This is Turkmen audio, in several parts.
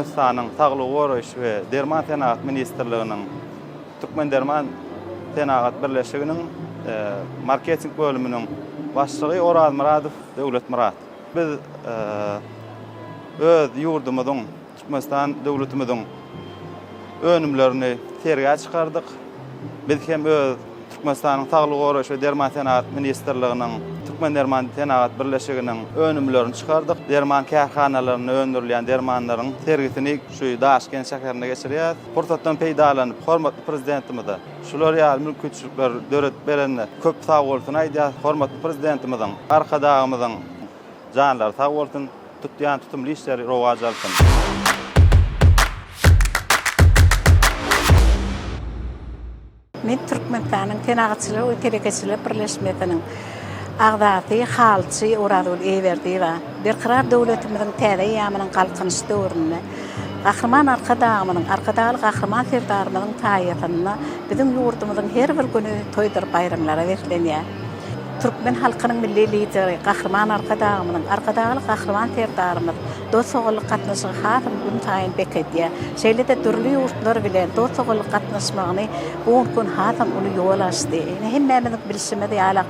Türkmenistanyň Saglygy goraýyş we derman senagat ministrliginiň Türkmenderman senagat birleşiginiň marketing bölüminiň başlygy Orazmyradow Döwletmyrat. Biz öz ýurdumyzyň, Türkmenistan döwletimiziň önümlerini sergä çykardyk. Biz hem öz Türkmenistanyň Saglygy goraýyş we derman senagat ministrliginiň, Türkmenderman senagat birleşiginiň önümlerini çykardyk. Derman kärhanalarynda öndürilýän dermanlaryň sergisini şu Daşkent şäherinde geçirýäris. Pursatdan peýdalanyp, hormatly Prezidentimize şular ýaly mümkinçilikleri döredip berenine köp sagbolsun aýdýarys. Hormatly Prezidentimiziň, Arkadagymyzyň janlary sag bolsun, tutýan tutumly işleri rowaç alsyn! Men Türkmenistanyň Senagatçylar we telekeçiler birleşmesiniň agzasy, halyçy Orazgül Eýberdiýewa. Berkarar döwletimiziň täze eýýamynyň Galkynyş döwründe Gahryman Arkadagymyzyň, Arkadagly Gahryman Serdarymyzyň saýasynda biziň ýurdumyzyň her bir güni toýdur baýramlara beslenýär. Türkmen halkynyň Milli Lideri Gahryman Arkadagymyzyň, Arkadagly Gahryman Serdarymyz dost-doganlyk gatnaşygy hasam günsaýyn bekedýär. Şeýle-de dürli ýurtlar bilen dost-doganlyk gatnaşmagyny bu günki gün hasam uly ýol açdy. Ine, hemmämiziň bilşimiz ýaly,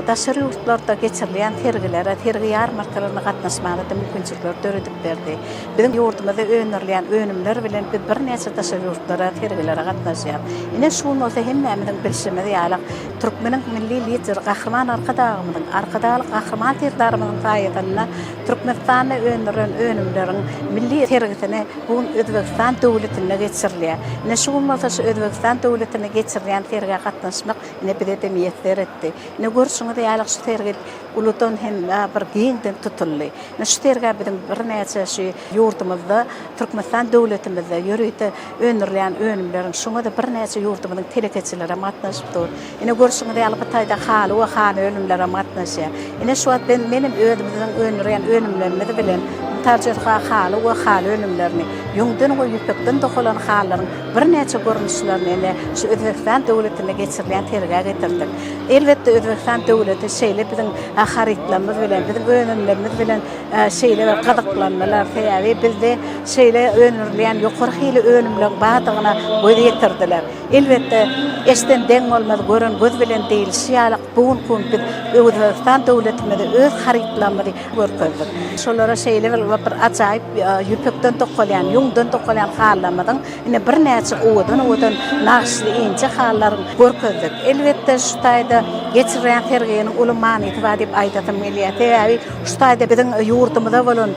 daşary ýurtlarda geçirilýän sergilere, sergi-ýarmarkalaryna gatnaşmaga-da mümkinçilikleri döredip berdi. Biziň ýurdumyzda öndürilýän önümler bilen biz birnäçe daşary ýurtlara sergilere gatnaşýarys. Ine, şu gün bolsa hemmämiziň bilşimiz ýaly, Türkmeniň Milli Lideri Gahryman Arkadagymyzyň, Arkadagly Gahryman Serdarymyzyň saýasynda Türkmenistanda öndürilen önümleriň milli sergisini bu gün Özbegistan döwletinde geçirilýär. Ine, şu gün bolsa şu Özbegistan döwletinde geçirilýän sergä gatnaşmak ine bize-de miýesser etdi. Ine, görşüňiz ýaly, şu sergi uludan hem bir giňden tutuldy. Ine, şu sergä biziň birnäçe şu ýurdumyzda, Türkmenistan döwletimizde ýörite öndürilýän önümleriň, şoňa-da birnäçe ýurdumyzyň telekeçilerem gatnaşyp dur. Ine, görşüňiz ýaly, bu taýda haly we haly önümlerem gatnaşýar. Ine, şu wagt ben, menem özümiziň öndürýän önümlerimiz bilen, mysal üçin, haly we haly önümlerini, ýüňden we ýüpekden dokalan halylaryň birnäçe görnüşlerini ine, şu Özbegistan döwletinde geçirilýän sergä getirdik. Elbetde, Özbegistan döwleti şeýle biziň harytlarymyz bilen, biziň önümlerimiz bilen şeýle bir gyzyklandylar. Sebäbi bizde şeýle öndürilýän ýokary hili önümleriň bardygyna göz ýetirdiler. Elbetde, eşden deň bolmaz, gören göz bilen diýlişi ýaly, bu günki gün biz Özbegistan döwletimize öz harytlarymyzy görkezdik. Şolara şeýle bir bir ajaýyp ýüpekden dokalýan, ýüňden dokalýan halylarymyzyň ine birnäçe owadan-owadan nagyşly inçe halylaryň görkezdik. Elbetde, şu taýda geçirilýän serginiň uly manysy bar diýip aýdasym gelýär. Sebäbi şu taýda biziň ýurdumyza bolan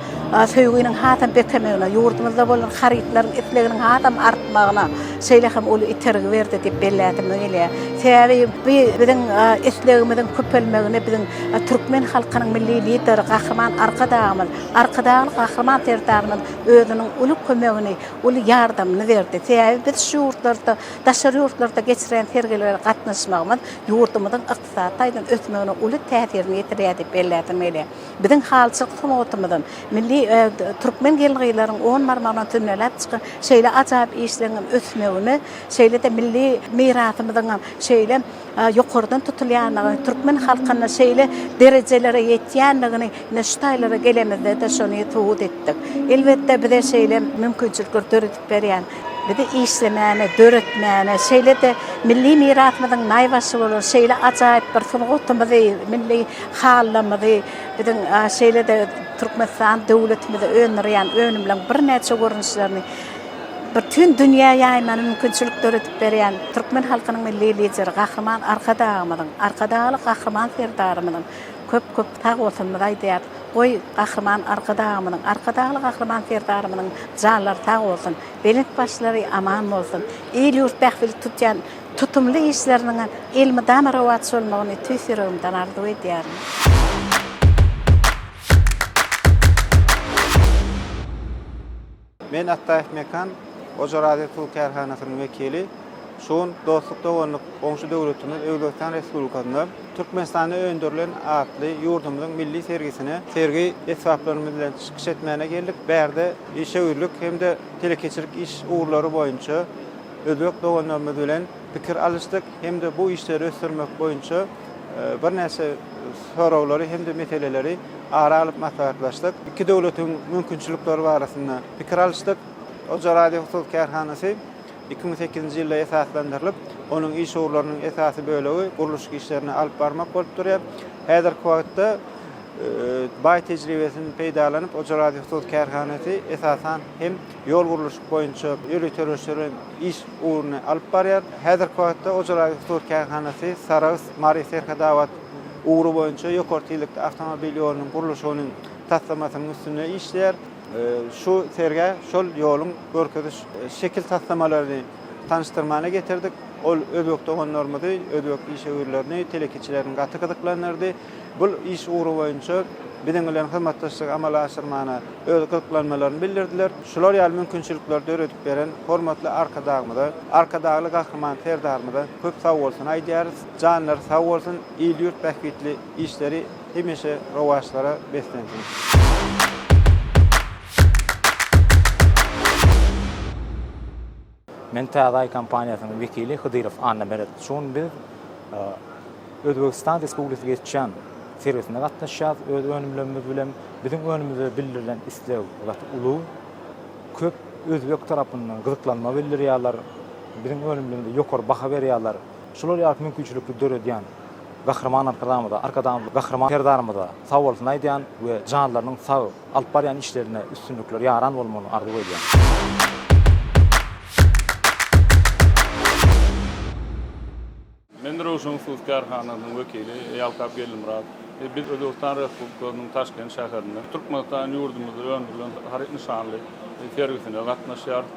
söýginiň hasam bekemegine, ýurdumyzda bolan harytlaryň isleginiň hasam artmagyna şeýle hem uly itergi berdi diýip belläsim gelýär. Sebäbi bu biziň islegimiziň köpelmegine biziň türkmen halkynyň Milli Lideri Gahryman Arkadagymyz, Arkadagly Gahryman Serdarymyz özüniň uly kömegini, uly ýardamyny berdi. Sebäbi biz şu ýurtlarda, daşary ýurtlarda geçirýän sergilere gatnaşmagymyz ýurdumyzyň ykdysady taýdan ösmegine uly täsirini ýetirýär diýip belläsim gelýär. Biziň halyçylyk sungatymyzam, milli türkmen gelin-gyzlaryň on barmagyndan sünnäläp çykan şeýle ajaýyp işleriňem ösmegine, şeýle-de milli mirasymyzyňam şeýle ýokardan tutulýandygyny, türkmen halkyna şeýle derejelere ýetýändigini ine şu taýlara gelemizde-de şony subut etdik. Elbetde, bize şeýle mümkinçilikleri döredip berýän, bizi işlemäne, döretmäne, şeýle-de milli mirasymyzyň naýbaşy bolan şeýle ajaýyp bir sungatymyzy, milli halylarymyzy, biziň şeýle-de Türkmenistan döwletimize öndürýän önümleriň birnäçe görnüşlerini bütin dünýä ýaýmana mümkinçilik döredip berýän türkmen halkynyň Milli Lideri Gahryman Arkadagymyzyň, Arkadagly Gahryman Serdarymyzyň köp-köp sag bolsunymyzy aýdýarys. Goý, Gahryman Arkadagymyzyň, Arkadagly Gahryman Serdarymyzyň janlary sag bolsun, belent başlary aman bolsun, il-ýurt bähbitli tutýan tutumly işleriniň elmydama rowaç bolmagyny tüýs ýüregimden arzuw edýärin. Men Atdaýew Mekan, Ojar Aziýa suw kärhanasynyň wekili. Şu gün dostluk-doganlyk goňşy döwletimiz Özbegistan Respublikasynda Türkmenistanda öndürilen atly ýurdumyzyň milli sergisine sergi esbaplarymyz bilen çykyş etmäne geldik. Bärde işewürlik hem-de telekeçilik iş ugurlary boýunça özbek doganlarymyz bilen pikir alyşdyk hem-de bu işleri ösdürmek boýunça birnäçe soraglary hem-de meseleleri ara alyp maslahatlaşdyk. Iki döwletiň mümkinçilikleri barasynda pikir alyşdyk. Ojar Aziýa hususy kärhanasy 2008-nji ýylda esaslandyrylyp, onuň iş ugurlarynyň esasy bölegi gurluşyk işlerini alyp barmak bolup durýar. Häzirki wagtda baý tejribesini peýdalanyp, Ojar Aziýa hususy kärhanasy esasan hem ýol gurluşyk boýunça ýöriteleşdirilen iş ugruny alyp barýar. Häzirki wagtda Ojar Aziýa hususy kärhanasy Sarahs, Mary, Serhetabat ugry boýunça ýokary tizlikli awtomobil ýolunyň gurluşygynyň taslamasynyň üstünde işleýär. Şu sergä şol ýoluň görkeziş şekil taslamalaryny tanyşdyrmana getirdik. Ol özbek doganlarymyzy, özbek işewürlerini, telekeçilerini gaty gyzyklandyrdy. Bu iş ugry boýunça biziň bilen hyzmatdaşlygy amala aşyrmana öz gyzyklanmalaryny bildirdiler. Şular ýaly mümkinçilikleri döredip beren hormatly Arkadagymyza, Arkadagly Gahryman Serdarymyza köp sagbolsun aýdýarys. Janlary sag bolsun, il-ýurt bähbitli işleri hemişe rowaçlara beslensin. Men Täze Aý kompaniýasynyň wekili Hydyrow Annameret. Şu gün biz Özbegistan Respublikasy geçýän sergisine gatnaşýarys öz önümlerimiz bilen. Biziň önümimize bildirilen isleg gaty uly. Köp özbek tarapyndan gyzyklanma bildirýärler. Biziň önümlerimize ýokary baha berýärler. Şular ýaly mümkinçilikli döredýän Gahryman Arkadagymyza, Arkadagly Gahryman Serdarymyza sag bolsun aýdýan we janlarynyň sag, alyp barýan işlerinde üstünlikler ýaran bolmagyny arzuw edýän. Men Röwşen hususy kärhanasynyň wekili Ýalkap Geldimyrat. Biz Özbegistan Respublikasynyň Taşkent şäherinde Türkmenistan ýurdumyzda öndürilen haryt nyşanly sergisine gatnaşýarys.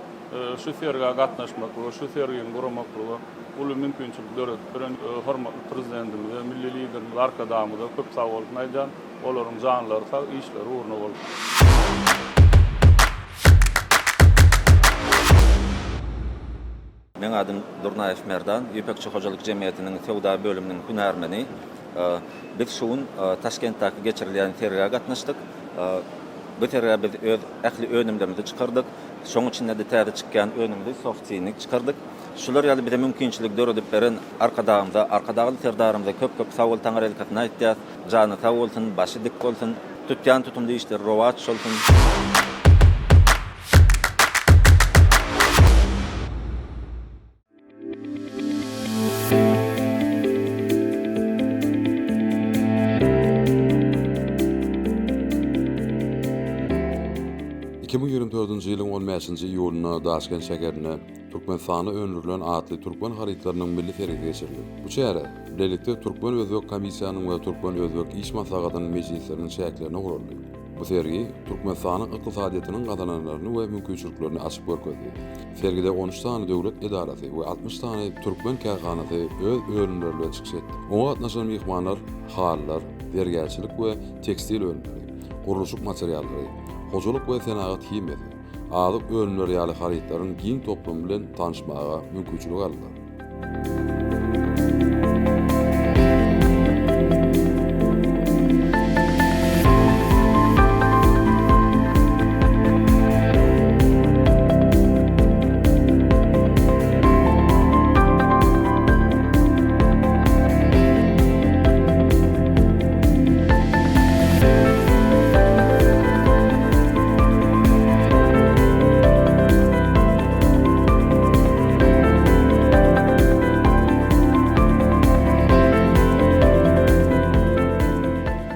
Şu sergä gatnaşmaklyga, şu sergini guramaklyga uly mümkinçilik döredip beren hormatly Prezidentimize, Milli Liderimiz Arkadagymyza köp sagbolsun aýdýan. Olaryň janlary sag, işleri ugruna bolsun. Meň adym Durnaýew Merdan, Ýüpekçi hojalyk jemgyýetiniň söwda bölüminiň hünärmeni. Biz şu gün Taşkentdäki geçirilýän sergä gatnaşdyk. Bu sergä biz öz ähli önümlerimizi çykardyk. Şoň içinde-de täze çykýan önümimizi Softini çykardyk. Şular ýaly bize mümkinçilik döredip beren Arkadagymyza, Arkadagly Serdarymyza köp-köp sag bol Taňryýalkasyn aýtýas. Jany sag bolsun, başy dik bolsun, tutýan tutumly işleri rowaç bolsun. 2024-nji ýylyň on bäşinji iýulynda Daşkent şäherinde Türkmenistanda öndürilen atly türkmen harytlarynyň milli sergisi geçirildi. Bu çäre bilelikde Türkmen-özbek komissiýanyň we Türkmen-özbek iş maslahatynyň mejlisleriniň çäklerinde guraldy. Bu sergi Türkmenistanyň ykdysadyýetiniň gazananlaryny we mümkinçiliklerini açyp görkezdi. Sergide on üç sany döwlet edarasy we 60 sany türkmen kärhanasy öz önümleri bilen çykyş etdi. Oňa gatnaşan myhmanlar halylar, zergärçilik we tekstil önümleri, gurluşyk materiallary, hojalyk we senagat himiýasy, azyk önümleri ýaly harytlaryň giň toplumy bilen tanyşmaga mümkinçilik aldylar.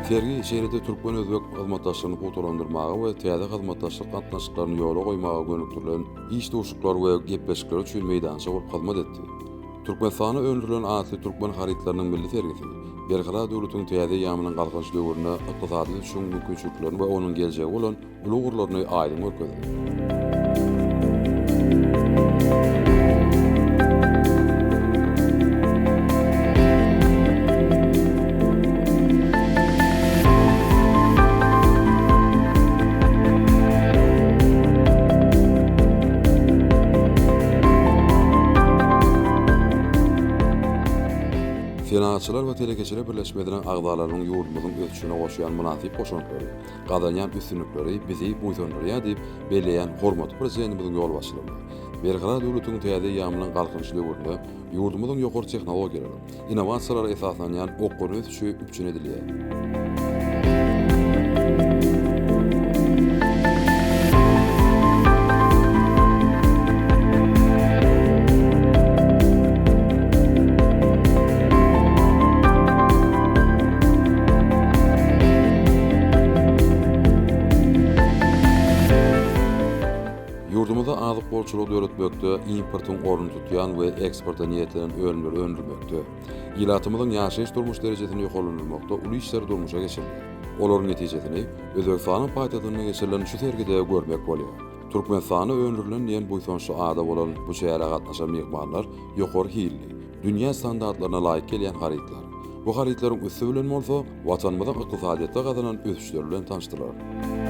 Sergi şeýle-de türkmen-özbek hyzmatdaşlygyny pugtalandyrmaga we täze hyzmatdaşlyk gatnaşyklaryny ýola goýmaga gönükdirilen iş duşuşyklary we gepleşikler üçin meýdança bolup hyzmat etdi. Türkmenistanda öndürilen atly türkmen harytlarynyň milli sergisi Berkarar döwletiň täze eýýamynyň Galkynyş döwründe ykdysady ösüşiň mümkinçiliklerini we onuň geljegi bolan uly ugurlaryny aýdyň görkezdi. Senagatçylar we telekeçiler birleşmesiniň agzalarynyň ýurdumyzyň ösüşine goşýan mynasyp goşantlary, gazanýan üstünlikleri bizi buýsandyrýar diýip belleýän hormatly Prezidentimiziň ýolbaşçylygynda Berkarar döwletiň täze eýýamynyň Galkynyş döwründe ýurdumyzyň ýokary tehnologiýalara, innowasiýalara esaslanýan okgunly ösüşi üpjün edilýär. bolçulygy döretmekde, importyň ornuny tutýan we eksporta niýetlenen önümleri öndürmekde, ilatymyzyň ýaşaýyş-durmuş derejesini ýokarlandyrmakda uly işler durmuşa geçirilýär. Olaryň netijesini Özbegistanyň paýtagtynda geçirilen şu sergide görmek bolýar. Türkmenistanda öndürilen diýen buýsançly ada bolan bu çärä gatnaşan myhmanlar ýokary hilli, dünýä standartlaryna laýyk gelýän harytlar, bu harytlaryň üsti bilen bolsa Watanymyzyň ykdysadyýetde gazanan ösüşleri bilen tanyşdylar.